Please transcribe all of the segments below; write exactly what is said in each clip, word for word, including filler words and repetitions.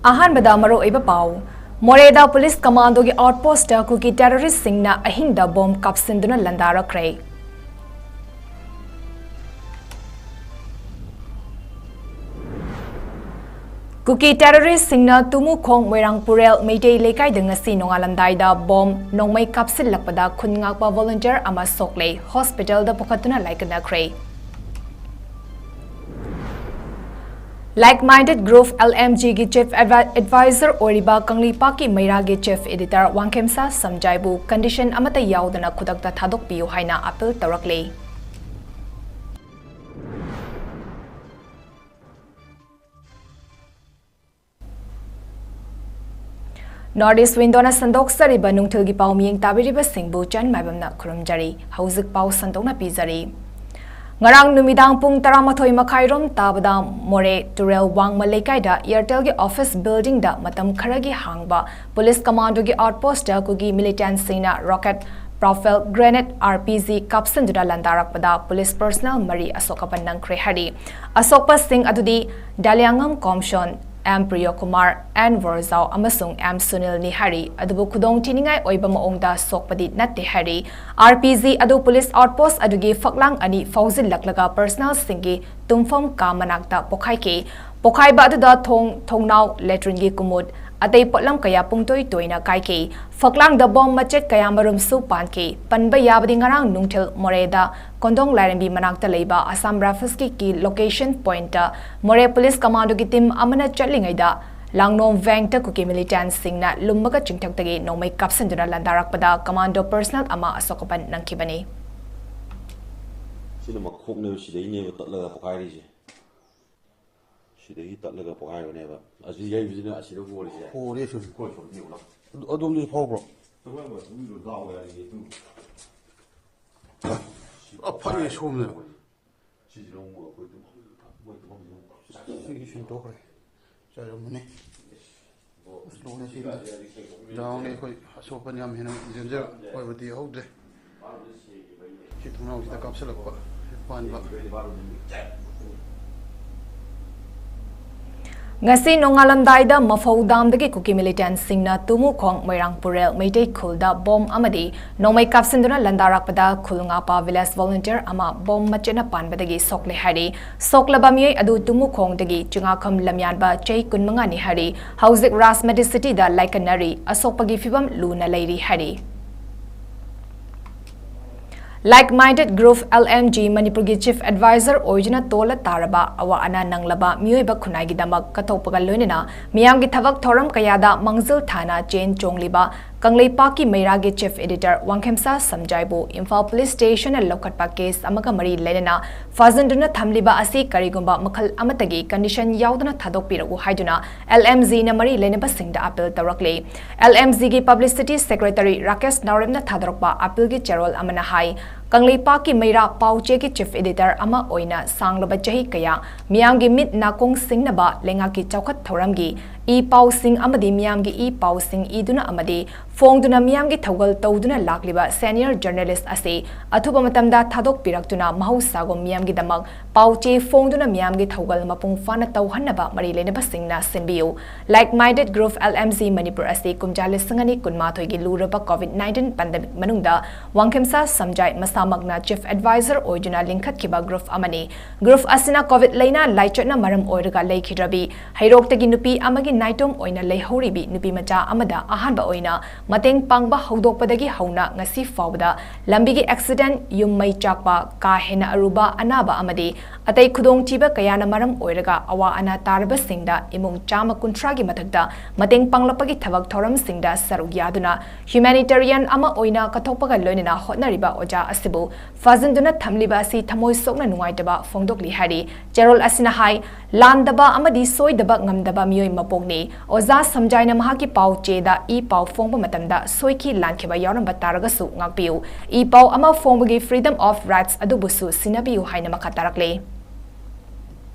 ꯑꯍꯥꯟꯕꯗ ꯃꯔꯨꯑꯣꯏꯕ ꯄꯥꯎ꯫ ꯃꯣꯔꯦꯗ ꯄꯨꯂꯤꯁ ꯀꯃꯥꯟꯗꯣꯒꯤ ꯑꯥꯎꯠꯄꯣꯁꯇ ꯀꯨꯀꯤ ꯇꯦꯔꯣꯔꯤꯁ꯭ꯠꯁꯤꯡꯅ ꯑꯍꯤꯡꯗ ꯕꯣꯝ ꯀꯥꯞꯁꯤꯟꯗꯨꯅ ꯂꯥꯟꯗꯥꯔꯛꯈ꯭ꯔꯦ꯫ ꯀꯨꯀꯤ ꯇꯦꯔꯣꯔꯤꯁ꯭ꯠꯁꯤꯡꯅ ꯇꯨꯃꯨꯈꯣꯡ ꯃꯣꯏꯔꯥꯡ ꯄꯨꯔꯦꯜ ꯃꯩꯇꯩ ꯂꯩꯀꯥꯏꯗ ꯉꯁꯤ ꯅꯣꯡꯉꯥꯜꯂꯝꯗꯥꯏꯗ ꯕꯣꯝ ꯅꯣꯡꯃꯩ ꯀꯥꯞꯁꯤꯜꯂꯛꯄꯗ ꯈꯨꯟ ꯉꯥꯛꯄ ꯚꯣꯂꯨꯟꯇꯤꯌꯔ ꯑꯃ ꯁꯣꯛꯂꯦ, ꯍꯣꯁꯄꯤꯇꯥꯜꯗ ꯄꯨꯈꯠꯇꯨꯅ ꯂꯥꯏꯀꯠꯅꯈ꯭ꯔꯦ꯫ Like Minded Group, L M G ꯒꯤ ꯆꯤꯐ ꯑꯦꯗꯚꯥꯏꯖꯔ ꯑꯣꯏꯔꯤꯕ ꯀꯪꯂꯩꯄꯥꯛꯀꯤ ꯃꯩꯔꯥꯒꯤ ꯆꯤꯐ ꯑꯦꯗꯤꯇꯔ ꯋꯥꯡꯈꯦꯝꯁꯥ ꯁꯝꯖꯥꯏꯕꯨ ꯀꯟꯗꯤꯁꯟ ꯑꯃꯠꯇ ꯌꯥꯎꯗꯅ ꯈꯨꯗꯛꯇ ꯊꯥꯗꯣꯛꯄꯤꯌꯨ ꯍꯥꯏꯅ ꯑꯄꯤꯜ ꯇꯧꯔꯛꯂꯤ꯫ North East Window ꯅ ꯁꯟꯗꯣꯛꯆꯔꯤꯕ ꯅꯨꯡꯊꯤꯜꯒꯤ ꯄꯥꯎ ꯃꯤꯠꯌꯦꯡ ꯇꯥꯕꯤꯔꯤꯕꯁꯤꯡꯕꯨ ꯆꯟ ꯃꯥꯏꯕꯝꯅ ꯈꯨꯔꯨꯝꯖꯔꯤ꯫ ꯍꯧꯖꯤꯛ ꯄꯥꯎ ꯁꯟꯗꯣꯛꯅ ꯄꯤꯖꯔꯤ꯫ ꯉꯔꯥꯡ ꯅꯨꯃꯤꯗꯥꯡ ꯄꯨꯡ ꯇꯔꯥꯃꯥꯊꯣꯏ ꯃꯈꯥꯏꯔꯣꯝ ꯇꯥꯕꯗ ꯃꯣꯔꯦ ꯇꯨꯔꯦꯜ ꯋꯥꯡꯃ ꯂꯩꯀꯥꯏꯗ Airtel ꯒꯤ office building ꯗ ꯃꯇꯝ ꯈꯔꯒꯤ ꯍꯥꯡꯕ ꯄꯨꯂꯤꯁ ꯀꯃꯥꯟꯗꯣꯒꯤ ꯑꯥꯎꯠꯄꯣꯁꯇ ꯀꯨꯀꯤ militant ꯁꯤꯡꯅ rocket, rifle, grenade, R P G ꯀꯥꯞꯁꯤꯟꯗꯨꯅ ꯂꯥꯟꯗꯥꯔꯛꯄꯗ ꯄꯨꯂꯤꯁ personnel ꯃꯔꯤ ꯑꯁꯣꯛ ꯑꯄꯟ ꯅꯪꯈ꯭ꯔꯦ ꯍꯥꯏꯔꯤ꯫ ꯑꯁꯣꯛꯄꯁꯤꯡ ꯑꯗꯨꯗꯤ ꯗꯥꯂꯤꯌꯥꯉꯝ ꯀꯣꯝꯁꯣꯟ, M ꯄ꯭ꯔꯤꯌꯣꯀꯨꯃꯥꯔ, N ꯕꯣꯔꯖꯥꯎ ꯑꯃꯁꯨꯡ M ꯁꯨꯅꯤꯜꯅꯤ ꯍꯥꯏꯔꯤ꯫ ꯑꯗꯨꯕꯨ ꯈꯨꯗꯣꯡ ꯊꯤꯅꯤꯡꯉꯥꯏ ꯑꯣꯏꯕ ꯃꯑꯣꯡꯗ ꯁꯣꯛꯄꯗꯤ ꯅꯠꯇꯦ ꯍꯥꯏꯔꯤ꯫ R P G ꯑꯗꯨ ꯄꯨꯂꯤꯁ ꯑꯥꯎꯠꯄꯣꯁ ꯑꯗꯨꯒꯤ ꯐꯛꯂꯥꯡ ꯑꯅꯤ ꯐꯥꯎꯖꯤꯜꯂꯛꯂꯒ personnel ꯁꯤꯡꯒꯤ ꯇꯨꯝꯐꯝ ꯀꯥ ꯃꯅꯥꯛꯇ ꯄꯣꯈꯥꯏꯈꯤ꯫ ꯄꯣꯈꯥꯏꯕ ꯑꯗꯨꯗ ꯊꯣꯡ, ꯊꯣꯡꯅꯥꯎ, latrine ꯒꯤ ꯀꯨꯃꯨꯠ, ꯑꯇꯩ ꯄꯣꯠꯂꯝ ꯀꯌꯥ ꯄꯨꯡꯇꯣꯏ ꯇꯣꯏꯅ ꯀꯥꯏꯈꯤ꯫ ꯐꯛꯂꯥꯡꯗ ꯕꯣꯝ ꯃꯆꯦꯠ ꯀꯌꯥ ꯃꯔꯨꯝꯁꯨ ꯄꯥꯟꯈꯤ꯫ ꯄꯟꯕ ꯌꯥꯕꯗꯤ ꯉꯔꯥꯡ ꯅꯨꯡꯊꯤꯜ ꯃꯣꯔꯦꯗ ꯀꯣꯟꯗꯣꯡ ꯂꯥꯏꯔꯦꯝꯕꯤ ꯃꯅꯥꯛꯇ ꯂꯩꯕ Assam Rifles ꯀꯤ key location point ꯇ ꯃꯣꯔꯦ ꯄꯨꯂꯤꯁ ꯀꯃꯥꯟꯗꯣꯒꯤ team ꯑꯃꯅ ꯆꯠꯂꯤꯉꯩꯗ ꯂꯥꯡꯅꯣꯝ ꯚꯦꯡꯇ ꯀꯨꯀꯤ militant ꯁꯤꯡꯅ ꯂꯨꯝꯃꯒ ꯆꯤꯡꯊꯛꯇꯒꯤ ꯅꯣꯡꯃꯩ ꯀꯥꯞꯁꯤꯟꯗꯨꯅ ꯂꯥꯟꯗꯥꯔꯛꯄꯗ ꯀꯃꯥꯟꯗꯣ personnel ꯑꯃ ꯑꯁꯣꯛ ꯑꯄꯟ ꯅꯪꯈꯤꯕꯅꯤ꯫ ꯁꯤꯅ ꯃꯈꯣꯛꯅꯦꯕ, ꯁꯤꯗꯩꯅꯦꯕ ꯇꯠꯂꯒ ꯄꯣꯈꯥꯏꯔꯤꯁꯦ꯫ ꯁꯤꯗꯒꯤ ꯇꯠꯂꯒ ꯄꯣꯈꯥꯏꯕꯅꯦꯕ꯫ ꯑꯁꯤ ꯌꯩꯕꯁꯤꯅ ꯑꯁꯤꯗ ꯍꯣꯔꯤꯁꯦ꯫ ꯍꯣꯔꯦ ꯁꯨꯝ꯫ ꯑꯩꯈꯣꯏ ꯁꯣꯝꯗ ꯌꯦꯡꯉꯨ ꯂꯥꯎ꯫ ꯑꯗꯨ-, ꯑꯗꯨꯝꯗꯤ ꯐꯥꯎꯕ꯭ꯔꯣ? ꯑꯗꯨꯃꯥꯏꯅ ꯃꯇꯨꯡꯗꯣ ꯂꯥꯎ ꯌꯥꯔꯤꯌꯦ ꯑꯗꯨ꯫ ꯄꯨꯔꯥ ꯐꯛꯑꯦ ꯁꯣꯝꯗ꯫ ꯁꯤꯁꯤꯅ ꯑꯃꯨꯛ ꯑꯩꯈꯣꯏ ꯇꯨꯝꯐꯝ, ꯃꯣꯏ ꯇꯨꯝꯐꯝꯁꯤꯅ ꯑꯃꯨꯛ ꯁꯤꯒꯤ ꯁꯦꯡꯗꯣꯛꯈ꯭ꯔꯦ꯫ ꯆꯥꯏꯔꯝꯃꯅꯤ꯫ ꯑꯁ, ꯂꯣꯏꯔꯦ ꯁꯤꯗꯤ꯫ ꯌꯥꯎꯅꯤ ꯑꯩꯈꯣꯏ ꯑꯁꯣꯛꯄꯅ ꯌꯥꯝ ꯍꯦꯟꯅ danger ꯑꯣꯏꯕꯗꯤ ꯌꯥꯎꯍꯧꯗ꯭ꯔꯦ꯫ ꯁꯤ ꯊꯣꯡꯅꯥꯎꯁꯤꯗ ꯀꯥꯞꯁꯤꯜꯂꯛꯄ ꯄꯥꯟꯕ꯫ ꯉꯁꯤ ꯅꯣꯡꯉꯥꯜꯂꯝꯗꯥꯏꯗ ꯃꯐꯧ ꯗꯥꯝꯗꯒꯤ ꯀꯨꯀꯤ ꯃꯤꯂꯤꯇꯦꯟꯠꯁꯤꯡꯅ ꯇꯨꯃꯨꯈꯣꯡ ꯃꯣꯏꯔꯥꯡ ꯄꯨꯔꯦꯜ ꯃꯩꯇꯩ ꯈꯨꯜꯗ ꯕꯣꯝ ꯑꯃꯗꯤ ꯅꯣꯡꯃꯩ ꯀꯥꯞꯁꯤꯟꯗꯨꯅ ꯂꯥꯟꯗꯥꯔꯛꯄꯗ ꯈꯨꯜ ꯉꯥꯛꯄ ꯚꯤꯂꯦꯖ ꯚꯣꯂꯨꯟꯇꯤꯌꯔ ꯑꯃ ꯕꯣꯝ ꯃꯆꯦꯠꯅ ꯄꯥꯟꯕꯗꯒꯤ ꯁꯣꯛꯂꯦ ꯍꯥꯏꯔꯤ꯫ ꯁꯣꯛꯂꯕ ꯃꯤꯑꯣꯏ ꯑꯗꯨ ꯇꯨꯃꯨꯈꯣꯡꯗꯒꯤ ꯆꯤꯉꯥꯈꯝ ꯂꯝꯌꯥꯟꯕ ꯆꯍꯤ ꯀꯨꯟꯃꯉꯥꯅꯤ ꯍꯥꯏꯔꯤ꯫ ꯍꯧꯖꯤꯛ ꯔꯥꯖ ꯃꯦꯗꯤꯁꯤꯇꯤꯗ ꯂꯥꯏꯀꯠꯅꯔꯤ꯫ ꯑꯁꯣꯛꯄꯒꯤ ꯐꯤꯕꯝ ꯂꯨꯅ ꯂꯩꯔꯤ ꯍꯥꯏꯔꯤ꯫ Like Minded Group, L M G, ꯃꯅꯤꯄꯨꯔꯒꯤ ꯆꯤꯐ ꯑꯦꯗꯚꯥꯏꯖꯔ ꯑꯣꯏꯗꯨꯅ ꯇꯣꯜꯂ ꯇꯥꯔꯕ ꯑꯋꯥ ꯑꯅꯥ ꯅꯪꯂꯕ ꯃꯤꯑꯣꯏꯕ ꯈꯨꯟꯅꯥꯏꯒꯤꯗꯃꯛ ꯀꯠꯊꯣꯛꯄꯒ ꯂꯣꯏꯅꯅ ꯃꯤꯌꯥꯝꯒꯤ ꯊꯕꯛ ꯊꯧꯔꯝ ꯀꯌꯥꯗ ꯃꯥꯡꯖꯤꯜ ꯊꯥꯅ ꯆꯦꯟ ꯆꯣꯡꯂꯤꯕ ꯀꯪꯂꯩꯄꯥꯛꯀꯤ ꯃꯩꯔꯥꯒꯤ ꯆꯤꯐ ꯑꯦꯗꯤꯇꯔ ꯋꯥꯡꯈꯦꯝꯁꯥ ꯁꯝꯖꯥꯏꯕꯨ ꯏꯝꯐꯥꯜ ꯄꯨꯂꯤꯁ ꯁ꯭ꯇꯦꯁꯟꯅ ꯂꯧꯈꯠꯄ ꯀꯦꯁ ꯑꯃꯒ ꯃꯔꯤ ꯂꯩꯅꯅ ꯐꯥꯖꯤꯟꯗꯨꯅ ꯊꯝꯂꯤꯕ ꯑꯁꯤ ꯀꯔꯤꯒꯨꯝꯕ ꯃꯈꯜ ꯑꯃꯠꯇꯒꯤ ꯀꯟꯗꯤꯁꯟ ꯌꯥꯎꯗꯅ ꯊꯥꯗꯣꯛꯄꯤꯔꯛꯎ ꯍꯥꯏꯗꯨꯅ L M G ꯅ ꯃꯔꯤ ꯂꯩꯅꯕꯁꯤꯡꯗ ꯑꯥꯄꯤꯜ ꯇꯧꯔꯛꯂꯤ꯫ L M G ꯒꯤ ꯄꯕ꯭ꯂꯤꯁꯤꯇꯤ ꯁꯦꯀ꯭ꯔꯦꯇꯔꯤ ꯔꯥꯀꯦꯁ ꯅꯥꯎꯔꯦꯝꯅ ꯊꯥꯗꯣꯔꯛꯄ ꯑꯥꯄꯤꯜꯒꯤ ꯆꯦꯔꯣꯜ ꯑꯃꯅ ꯍꯥꯏ, ꯀꯪꯂꯩꯄꯥꯛꯀꯤ ꯃꯩꯔꯥ ꯄꯥꯎ ꯆꯦꯒꯤ ꯆꯤꯐ ꯑꯦꯗꯤꯇꯔ ꯑꯃ ꯑꯣꯏꯅ ꯁꯥꯡꯂꯕ ꯆꯍꯤ ꯀꯌꯥ ꯃꯤꯌꯥꯝꯒꯤ ꯃꯤꯠ ꯅꯥꯀꯣꯡ ꯁꯤꯡꯅꯕ, ꯂꯩꯉꯥꯛꯀꯤ ꯆꯥꯎꯈꯠ ꯊꯧꯔꯝꯒꯤ ꯏ ꯄꯥꯎꯁꯤꯡ ꯑꯃꯗꯤ ꯃꯤꯌꯥꯝꯒꯤ ꯏ ꯄꯥꯎꯁꯤꯡ ꯏꯗꯨꯅ ꯑꯃꯗꯤ ꯐꯣꯡꯗꯨꯅ ꯃꯤꯌꯥꯝꯒꯤ ꯊꯧꯒꯜ ꯇꯧꯗꯨꯅ ꯂꯥꯛꯂꯤꯕ ꯁꯦꯅꯤꯌꯔ ꯖꯔꯅꯦꯂꯤꯁ ꯑꯁꯤ ꯑꯊꯨꯕ ꯃꯇꯝꯗ ꯊꯥꯗꯣꯛꯄꯤꯔꯛꯇꯨꯅ ꯃꯍꯧꯁꯥꯒꯨꯝ ꯃꯤꯌꯥꯝꯒꯤꯗꯃꯛ ꯄꯥꯎ ꯆꯦ ꯐꯣꯡꯗꯨꯅ ꯃꯤꯌꯥꯝꯒꯤ ꯊꯧꯒꯜ ꯃꯄꯨꯡ ꯐꯥꯅ ꯇꯧꯍꯟꯅꯕ ꯃꯔꯤ ꯂꯩꯅꯕꯁꯤꯡꯅ ꯁꯤꯟꯕꯤꯌꯨ꯫ Like Minded Group, L M G, Manipur ꯑꯁꯤ ꯀꯨꯝꯖꯥ ꯂꯤꯁꯤꯡ ꯑꯅꯤ ꯀꯨꯟꯃꯥꯊꯣꯏꯒꯤ ꯂꯨꯔꯕ ꯀꯣꯚꯤꯗ ꯅꯥꯏꯟꯇꯤꯟ ꯄꯦꯟꯗꯦꯃꯤꯛ ꯃꯅꯨꯡꯗ ꯋꯥꯡꯈꯦꯝꯁꯥ ꯁꯝꯖꯥꯏ ꯃꯁꯥꯃꯛꯅ ꯆꯤꯐ ꯑꯦꯗꯚꯥꯏꯖꯔ ꯑꯣꯏꯗꯨꯅ ꯂꯤꯡꯈꯠꯈꯤꯕ ꯒ꯭ꯔꯨꯞ ꯑꯃꯅꯤ꯫ ꯒ꯭ꯔꯨꯞ ꯑꯁꯤꯅ ꯀꯣꯚꯤꯗ ꯂꯩꯅꯥ ꯂꯥꯏꯆꯠꯅ ꯃꯔꯝ ꯑꯣꯏꯔꯒ ꯂꯩꯈꯤꯗ꯭ꯔꯕꯤ ꯍꯩꯔꯣꯛꯇꯒꯤ ꯅꯨꯄꯤ ꯑꯃꯒꯤ ꯅꯥꯏꯇꯣꯝ ꯑꯣꯏꯅ ꯂꯩꯍꯧꯔꯤꯕꯤ ꯅꯨꯄꯤ ꯃꯆꯥ ꯑꯃꯗ ꯑꯍꯥꯟꯕ ꯑꯣꯏꯅ ꯃꯇꯦꯡ ꯄꯥꯡꯕ ꯍꯧꯗꯣꯛꯄꯗꯒꯤ ꯍꯧꯅ ꯉꯁꯤ ꯐꯥꯎꯕꯗ ꯂꯝꯕꯤꯒꯤ ꯑꯦꯛꯁꯤꯗꯦꯟꯠ, ꯌꯨꯝ ꯃꯩ ꯆꯥꯛꯄ, ꯀꯥ ꯍꯦꯟꯅ ꯑꯔꯨꯕ ꯑꯅꯥꯕ ꯑꯃꯗꯤ ꯑꯇꯩ ꯈꯨꯗꯣꯡꯊꯤꯕ ꯀꯌꯥꯅ ꯃꯔꯝ ꯑꯣꯏꯔꯒ ꯑꯋꯥ ꯑꯅꯥ ꯇꯥꯔꯕꯁꯤꯡꯗ ꯏꯃꯨꯡ ꯆꯥꯝꯃ ꯀꯨꯟꯊ꯭ꯔꯥꯒꯤ ꯃꯊꯛꯇ ꯃꯇꯦꯡ ꯄꯥꯡꯂꯛꯄꯒꯤ ꯊꯕꯛ ꯊꯧꯔꯝꯁꯤꯡꯗ ꯁꯔꯨꯛ ꯌꯥꯗꯨꯅ ꯍ꯭ꯌꯨꯃꯦꯅꯤꯇꯦꯔꯤꯌꯟ ꯑꯃ ꯑꯣꯏꯅ ꯀꯠꯊꯣꯛꯄꯒ ꯂꯣꯏꯅꯅ ꯍꯣꯠꯅꯔꯤꯕ ꯑꯣꯖꯥ ꯑꯁꯤꯕꯨ ꯐꯥꯖꯤꯟꯗꯨꯅ ꯊꯝꯂꯤꯕ ꯑꯁꯤ ꯊꯃꯣꯏ ꯁꯣꯛꯅ ꯅꯨꯡꯉꯥꯏꯇꯕ ꯐꯣꯡꯗꯣꯛꯂꯤ ꯍꯥꯏꯔꯤ꯫ ꯆꯦꯔꯣꯜ ꯑꯁꯤꯅ ꯍꯥꯏ, ꯂꯥꯟꯗꯕ ꯑꯃꯗꯤ ꯁꯣꯏꯗꯕ ꯉꯝꯗꯕ ꯃꯤꯑꯣꯏ ꯃꯄꯣꯛꯅꯤ꯫ ꯑꯣꯖꯥ ꯁꯝꯖꯥꯏꯅ ꯃꯍꯥꯛꯀꯤ ꯄꯥꯎ ꯆꯦꯗ ꯏ ꯄꯥꯎ ꯐꯣꯡꯕ ꯃꯇꯝꯗ ꯁꯣꯏꯈꯤ ꯂꯥꯟꯈꯤꯕ ꯌꯥꯎꯔꯝꯕ ꯇꯥꯔꯒꯁꯨ ꯉꯥꯛꯄꯤꯌꯨ꯫ ꯏ ꯄꯥꯎ ꯑꯃ ꯐꯣꯡꯕꯒꯤ freedom of rights ꯑꯗꯨꯕꯨꯁꯨ ꯁꯤꯟꯅꯕꯤꯌꯨ ꯍꯥꯏꯅ ꯃꯈꯥ ꯇꯥꯔꯛꯂꯤ꯫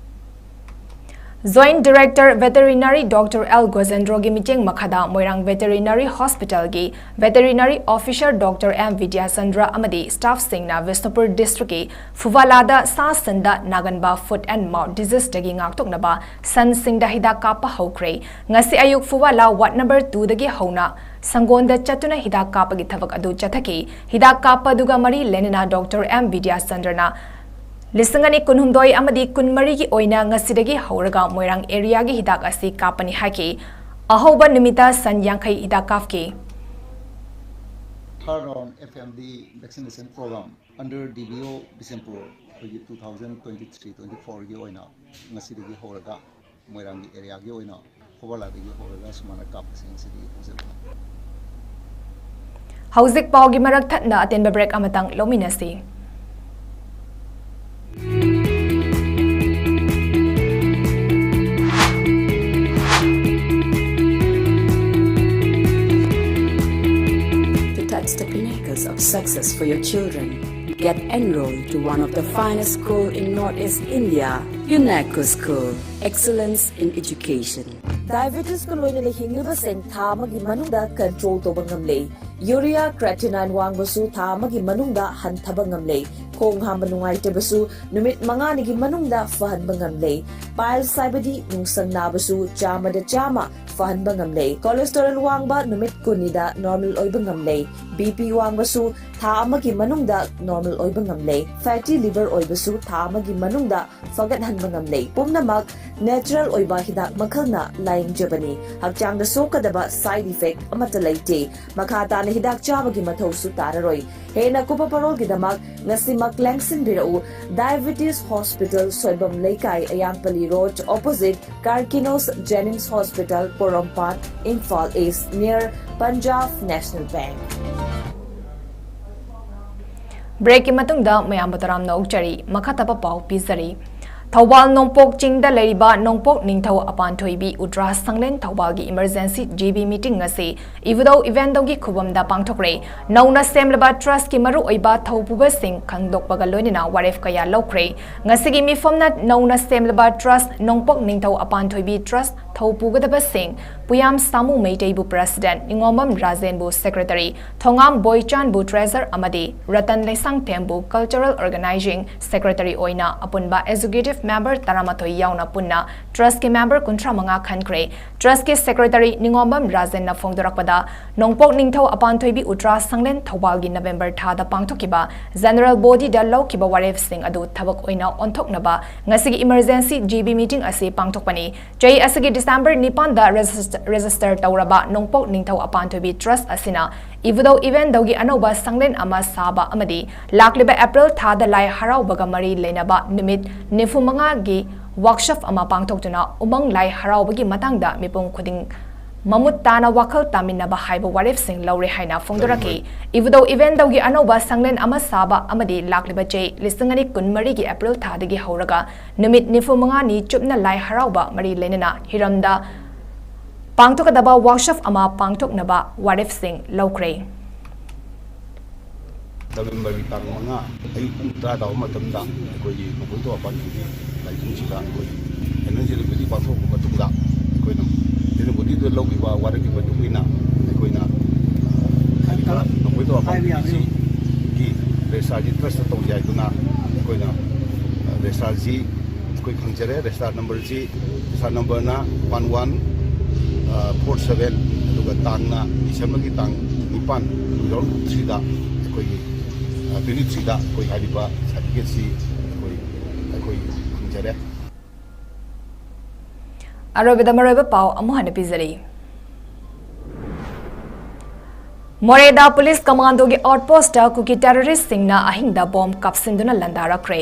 Joint Director Veterinary Doctor L Gojendroꯒꯤ ꯃꯤꯠꯌꯦꯡ ꯃꯈꯥꯗ ꯃꯣꯏꯔꯥꯡ Veterinary Hospitalꯒꯤ Veterinary Officer Doctor M Vidyachandra ꯑꯃꯗꯤ staffꯁꯤꯡꯅ ꯕꯤꯁꯅꯨꯄꯨꯔ districtꯀꯤ ꯐꯨꯕꯥꯂꯥꯗ ꯁꯥ ꯁꯟꯗ ꯅꯥꯒꯟꯕ foot and mouth diseaseꯗꯒꯤ ꯉꯥꯛꯊꯣꯛꯅꯕ ꯁꯟꯁꯤꯡꯗ ꯍꯤꯗꯥꯛ ꯀꯥꯞꯄ ꯍꯧꯈ꯭ꯔꯦ꯫ ꯉꯁꯤ ꯑꯌꯨꯛ ꯐꯨꯕꯥꯂꯥ ward number twoꯗꯒꯤ ꯍꯧꯅ ꯁꯪꯒꯣꯟꯗ ꯆꯠꯇꯨꯅ ꯍꯤꯗꯥꯛ ꯀꯥꯞꯄꯒꯤ ꯊꯕꯛ ꯑꯗꯨ ꯆꯠꯊꯈꯤ꯫ ꯍꯤꯗꯥꯛ ꯀꯥꯞꯄ ꯑꯗꯨꯒ ꯃꯔꯤ ꯂꯩꯅꯅ Doctor M Vidyachandraꯅ ꯂꯤꯁꯤꯡ ꯑꯅꯤ ꯀꯨꯟꯍꯨꯝꯗꯣꯏ ꯑꯃꯗꯤ ꯀꯨꯟꯃꯔꯤꯒꯤ ꯑꯣꯏꯅ ꯉꯁꯤꯗꯒꯤ ꯍꯧꯔꯒ ꯃꯣꯏꯔꯥꯡ areaꯒꯤ ꯍꯤꯗꯥꯛ ꯑꯁꯤ ꯀꯥꯞꯄꯅꯤ ꯍꯥꯏꯈꯤ꯫ ꯑꯍꯧꯕ ꯅꯨꯃꯤꯠꯇ ꯁꯟ ꯌꯥꯡꯈꯩ ꯍꯤꯗꯥꯛ ꯀꯥꯞꯈꯤ꯫ Third round F M D vaccination program under D B O Bishnupur ꯑꯩꯈꯣꯏꯒꯤ two thousand twenty three twenty fourꯒꯤ ꯑꯣꯏꯅ ꯉꯁꯤꯗꯒꯤ ꯍꯧꯔꯒ ꯃꯣꯏꯔꯥꯡꯒꯤ areaꯒꯤ ꯑꯣꯏꯅ ꯐꯨꯕꯥꯂꯥꯗꯒꯤ ꯍꯧꯔꯒ ꯁꯨꯃꯥꯏꯅ ꯀꯥꯞꯄꯁꯦ ꯉꯁꯤꯗꯒꯤ ꯍꯧꯖꯕꯅꯤ꯫ ꯍꯧꯖꯤꯛ ꯄꯥꯎꯒꯤ ꯃꯔꯛ ꯊꯠꯅ ꯑꯇꯦꯟꯕ break ꯑꯃꯇꯪ ꯂꯧꯃꯤꯟꯅꯁꯤ꯫ To touch the pinnacles of success for your children, get enrolled to one of the finest school in Northeast India, UNACO School, Excellence in Education. Diabetes ꯀ ꯂꯣꯏꯅꯅ ꯍꯤꯡꯂꯤꯕꯁꯤꯡ ꯊꯥ ꯑꯃꯒꯤ ꯃꯅꯨꯡꯗ control ꯇꯧꯕ ꯉꯝꯂꯦ꯫ Urea creatinine ꯋꯥꯡꯕꯁꯨ ꯊꯥ ꯑꯃꯒꯤ ꯃꯅꯨꯡꯗ ꯍꯟꯊꯕ ꯉꯝꯂꯦ꯫ ꯈꯣꯡ ꯍꯥꯝꯕ ꯅꯨꯡꯉꯥꯏꯇꯕꯁꯨ ꯅꯨꯃꯤꯠ ꯃꯉꯥꯅꯤꯒꯤ ꯃꯅꯨꯡꯗ ꯐꯍꯟꯕ ꯉꯝꯂꯦ꯫ Piles ꯍꯥꯏꯕꯗꯤ ꯅꯨꯡꯁꯪ ꯅꯥꯕꯁꯨ ꯆꯥꯝꯃꯗ ꯆꯥꯝꯃ ꯐꯍꯟꯕ ꯉꯝꯂꯦ꯫ Cholesterol ꯋꯥꯡꯕ ꯅꯨꯃꯤꯠ ꯀꯨꯟꯅꯤꯗ normal ꯑꯣꯏꯕ ꯉꯝꯂꯦ꯫ B P ꯋꯥꯡꯕꯁꯨ ꯊꯥ ꯑꯃꯒꯤ ꯃꯅꯨꯡꯗ normal ꯑꯣꯏꯕ ꯉꯝꯂꯦ꯫ Fatty liver ꯑꯣꯏꯕꯁꯨ ꯊꯥ ꯑꯃꯒꯤ ꯃꯅꯨꯡꯗ ꯐꯒꯠꯍꯟꯕ ꯉꯝꯂꯦ꯫ ꯄꯨꯝꯅꯃꯛ natural ꯑꯣꯏꯕ ꯍꯤꯗꯥꯛ ꯃꯈꯜꯅ ꯂꯥꯌꯦꯡꯖꯕꯅꯤ꯫ ꯍꯛꯆꯥꯡꯗ ꯁꯣꯛꯀꯗꯕ side effect ꯑꯃꯠꯇ ꯂꯩꯇꯦ꯫ ꯃꯈꯥ ꯇꯥꯅ ꯍꯤꯗꯥꯛ ꯆꯥꯕꯒꯤ ꯃꯊꯧꯁꯨ ꯇꯥꯔꯔꯣꯏ꯫ ꯍꯦꯟꯅ ꯀꯨꯞꯄ ꯄꯔꯣꯜꯒꯤꯗꯃꯛ ꯉꯁꯤꯃꯛ ꯂꯦꯡꯁꯤꯟꯕꯤꯔꯛꯎ꯫ Diabetes Hospital, ꯁꯣꯏꯕꯝ ꯂꯩꯀꯥꯏ, ꯑꯌꯥꯝꯄꯜꯂꯤ Road, opposite Carquinos Jennings Hospital, ꯄꯣꯔꯣꯝꯄꯥꯠ, Imphal East, near Punjab National Bank. Breakꯀꯤ ꯃꯇꯨꯡꯗ ꯃꯌꯥꯝꯕꯨ ꯇꯔꯥꯝꯅ ꯑꯣꯛꯆꯔꯤ꯫ ꯃꯈꯥ ꯇꯥꯕ ꯄꯥꯎ ꯄꯤꯖꯔꯤ꯫ ꯊꯧꯕꯥꯜ ꯅꯣꯡꯄꯣꯛ ꯆꯤꯡꯗ ꯂꯩꯔꯤꯕ ꯅꯣꯡꯄꯣꯛ ꯅꯤꯡꯊꯧ ꯑꯄꯥꯟꯊꯣꯏꯕꯤ ꯎꯇ꯭ꯔꯥ ꯁꯪꯂꯦꯟ ꯊꯧꯕꯥꯜꯒꯤ emergency G B meeting ꯉꯁꯤ ꯏꯕꯨꯙꯧ ꯏꯕꯦꯟꯗꯧꯒꯤ ꯈꯨꯕꯝꯗ ꯄꯥꯡꯊꯣꯛꯈ꯭ꯔꯦ꯫ ꯅꯧꯅ ꯁꯦꯝꯂꯕ trustꯀꯤ ꯃꯔꯨꯑꯣꯏꯕ ꯊꯧꯄꯨꯕꯁꯤꯡ ꯈꯪꯗꯣꯛꯄꯒ ꯂꯣꯏꯅꯅ ꯋꯥꯔꯦꯞ ꯀꯌꯥ ꯂꯧꯈ꯭ꯔꯦ꯫ ꯉꯁꯤꯒꯤ ꯃꯤꯐꯝꯅ ꯅꯧꯅ ꯁꯦꯝꯂꯕ trust ꯅꯣꯡꯄꯣꯛ ꯅꯤꯡꯊꯧ ꯑꯄꯥꯟꯊꯣꯏꯕꯤ trust ꯊꯧꯄꯨꯒꯗꯕꯁꯤꯡ ꯄꯨꯌꯥꯝ ꯁꯥꯃꯨ ꯃꯩꯇꯩꯕꯨ president, ꯅꯤꯉꯣꯝꯕꯝ ꯔꯥꯖꯦꯟꯕꯨ secretary, ꯊꯣꯉꯥꯝ ꯕꯣꯏꯆꯥꯟꯕꯨ treasurer ꯑꯃꯗꯤ ꯔꯇꯟ ꯂꯩꯁꯥꯡꯊꯦꯝꯕꯨ cultural organizing secretary ꯑꯣꯏꯅ ꯑꯄꯨꯟꯕ executive member ꯇꯔꯥꯃꯥꯊꯣꯏ ꯌꯥꯎꯅ ꯄꯨꯟꯅ trustꯀꯤ member ꯀꯨꯟꯊ꯭ꯔꯥ ꯃꯉꯥ ꯈꯟꯈ꯭ꯔꯦ꯫ Trustꯀꯤ secretary ꯅꯤꯉꯣꯝꯕꯝ ꯔꯥꯖꯦꯟꯅ ꯐꯣꯡꯗꯣꯔꯛꯄꯗ, ꯅꯣꯡꯄꯣꯛ ꯅꯤꯡꯊꯧ ꯑꯄꯥꯟꯊꯣꯏꯕꯤ ꯎꯇ꯭ꯔꯥ ꯁꯪꯂꯦꯟ ꯊꯧꯕꯥꯜꯒꯤ November ꯊꯥꯗ ꯄꯥꯡꯊꯣꯛꯈꯤꯕ general bodyꯗ ꯂꯧꯈꯤꯕ ꯋꯥꯔꯦꯞꯁꯤꯡ ꯑꯗꯨ ꯊꯕꯛ ꯑꯣꯏꯅ ꯑꯣꯟꯊꯣꯛꯅꯕ ꯉꯁꯤꯒꯤ emergency G B meeting ꯑꯁꯤ ꯄꯥꯡꯊꯣꯛꯄꯅꯤ꯫ ꯆꯍꯤ ꯑꯁꯤꯒꯤ December ꯅꯤꯄꯥꯟꯗ register, register ꯇꯧꯔꯕ ꯅꯣꯡꯄꯣꯛ ꯅꯤꯡꯊꯧ ꯑꯄꯥꯟꯊꯣꯏꯕꯤ trust ꯑꯁꯤꯅ ꯏꯕꯨꯙꯧ ꯏꯕꯦꯟꯗꯧꯒꯤ ꯑꯅꯧꯕ ꯁꯪꯂꯦꯟ ꯑꯃ ꯁꯥꯕ ꯑꯃꯗꯤ ꯂꯥꯛꯂꯤꯕ April ꯊꯥꯗ ꯂꯥꯏ ꯍꯔꯥꯎꯕꯒ ꯃꯔꯤ ꯂꯩꯅꯕ ꯅꯨꯃꯤꯠ ꯅꯤꯐꯨ ꯃꯉꯥꯒꯤ workshop ꯑꯃ ꯄꯥꯡꯊꯣꯛꯇꯨꯅ ꯎꯃꯪ ꯂꯥꯏ ꯍꯔꯥꯎꯕꯒꯤ ꯃꯇꯥꯡꯗ ꯃꯤꯄꯨꯝ ꯈꯨꯗꯤꯡ ꯃꯃꯨꯠ ꯇꯥꯅ ꯋꯥꯈꯜ ꯇꯥꯃꯤꯟꯅꯕ ꯍꯥꯏꯕ ꯋꯥꯔꯦꯞꯁꯤꯡ ꯂꯧꯔꯦ ꯍꯥꯏꯅ ꯐꯣꯡꯗꯣꯔꯛꯈꯤ꯫ ꯏꯕꯨꯙꯧ ꯏꯕꯦꯟꯗꯧꯒꯤ ꯑꯅꯧꯕ ꯁꯪꯂꯦꯟ ꯑꯃ ꯁꯥꯕ ꯑꯃꯗꯤ ꯂꯥꯛꯂꯤꯕ ꯆꯍꯤ ꯂꯤꯁꯤꯡ ꯑꯅꯤ ꯀꯨꯟꯃꯔꯤꯒꯤ April ꯊꯥꯗꯒꯤ ꯍꯧꯔꯒ ꯅꯨꯃꯤꯠ ꯅꯤꯐꯨ ꯃꯉꯥꯅꯤ ꯆꯨꯞꯅ ꯂꯥꯏ ꯍꯔꯥꯎꯕ ꯃꯔꯤ ꯂꯩꯅꯅ ꯍꯤꯔꯝꯗ ꯄꯥꯡꯊꯣꯛꯀꯗꯕ workshop ꯑꯃ ꯄꯥꯡꯊꯣꯛꯅꯕ ꯋꯥꯔꯦꯞꯁꯤꯡ ꯂꯧꯈ꯭ꯔꯦ꯫ Novemberꯒꯤ ꯇꯥꯡ ꯃꯉꯥ ꯑꯌꯨꯛ ꯄꯨꯡ ꯇꯔꯥ ꯇꯥꯕ ꯃꯇꯝꯗ ꯑꯩꯈꯣꯏꯒꯤ ꯃꯈꯣꯏ ꯊꯣꯛꯄ ꯄꯥꯟꯕꯤꯒꯤ ꯂꯥꯏꯕꯨꯡꯁꯤꯗ ꯑꯩꯈꯣꯏ annual ceremony ꯄꯥꯡꯊꯣꯛꯄ ꯃꯇꯨꯡꯗ ꯑꯩꯈꯣꯏꯅ ceremonyꯗꯨ ꯂꯧꯈꯤꯕ ꯋꯥꯔꯦꯞꯀꯤ ꯃꯇꯨꯡ ꯏꯟꯅ ꯑꯩꯈꯣꯏꯅ ꯍꯥꯏꯔꯤꯕ ꯃꯈꯣꯏ ꯊꯣꯛꯄ ꯄꯥꯟꯕꯤꯁꯤꯒꯤ registerꯁꯤ trustꯇ ꯇꯧꯖꯩ ꯍꯥꯏꯗꯨꯅ ꯑꯩꯈꯣꯏꯅ registerꯁꯤ ꯑꯩꯈꯣꯏ ꯈꯪꯖꯔꯦ꯫ Register numberꯁꯤ, register numberꯅ one one four seven, ꯑꯗꯨꯒ ꯇꯥꯡꯅ Decemberꯒꯤ ꯇꯥꯡ ꯅꯤꯄꯥꯟ, two thousand twenty threeꯗ ꯑꯩꯈꯣꯏꯒꯤ twenty threeꯗ ꯑꯩꯈꯣꯏ ꯍꯥꯏꯔꯤꯕ certificateꯁꯤ ꯑꯩꯈꯣꯏ ꯑꯩꯈꯣꯏ ꯐꯪꯖꯔꯦ꯫ ꯑꯔꯣꯏꯕꯗ ꯃꯔꯨꯑꯣꯏꯕ ꯄꯥꯎ ꯑꯃꯨꯛ ꯍꯟꯅ ꯄꯤꯖꯔꯤ꯫ ꯃꯣꯔꯦꯗ police commandoꯒꯤ outpostꯇ ꯀꯨꯀꯤ terroristꯁꯤꯡꯅ ꯑꯍꯤꯡꯗ bomb ꯀꯥꯞꯁꯤꯟꯗꯨꯅ ꯂꯥꯟꯗꯥꯔꯛꯈ꯭ꯔꯦ꯫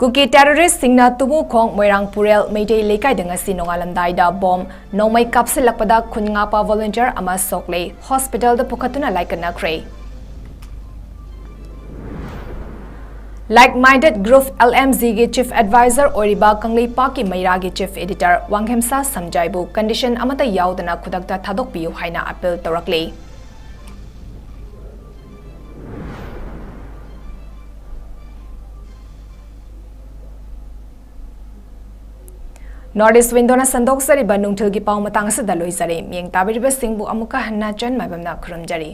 ꯀꯨꯀꯤ terroristꯁꯤꯡꯅ ꯇꯨꯃꯨꯈꯣꯡ ꯃꯣꯏꯔꯥꯡ ꯄꯨꯔꯦꯜ ꯃꯩꯇꯩ ꯂꯩꯀꯥꯏꯗ ꯉꯁꯤ ꯅꯣꯡꯉꯥꯜꯂꯝꯗꯥꯏꯗ bomb ꯅꯣꯡꯃꯩ ꯀꯥꯞꯁꯤꯜꯂꯛꯄꯗ ꯈꯨꯟ ꯉꯥꯛꯄ volunteer ꯑꯃ ꯁꯣꯛꯂꯦ, hospitalꯗ ꯄꯨꯈꯠꯇꯨꯅ ꯂꯥꯏꯀꯠꯅꯈ꯭ꯔꯦ꯫ Like Minded Group, L M G ꯒꯤ Chief Advisor ꯑꯣꯏꯔꯤꯕ ꯀꯪꯂꯩꯄꯥꯛꯀꯤ ꯃꯩꯔꯥꯒꯤ Chief Editor ꯋꯥꯡꯈꯦꯝꯁꯥ ꯁꯝꯖꯥꯏꯕꯨ condition ꯑꯃꯠꯇ ꯌꯥꯎꯗꯅ ꯈꯨꯗꯛꯇ ꯊꯥꯗꯣꯛꯄꯤꯌꯨ ꯍꯥꯏꯅ appeal ꯇꯧꯔꯛꯂꯤ꯫ North East Window ꯅ ꯁꯟꯗꯣꯛꯆꯔꯤꯕ ꯅꯨꯡꯊꯤꯜꯒꯤ ꯄꯥꯎ ꯃꯇꯥꯡ ꯑꯁꯤꯗ ꯂꯣꯏꯖꯔꯦ꯫ ꯃꯤꯠꯌꯦꯡ ꯇꯥꯕꯤꯔꯤꯕꯁꯤꯡꯕꯨ ꯑꯃꯨꯛꯀ ꯍꯟꯅ ꯆꯟ ꯃꯥꯏꯕꯝꯅ ꯈꯨꯔꯨꯝꯖꯔꯤ꯫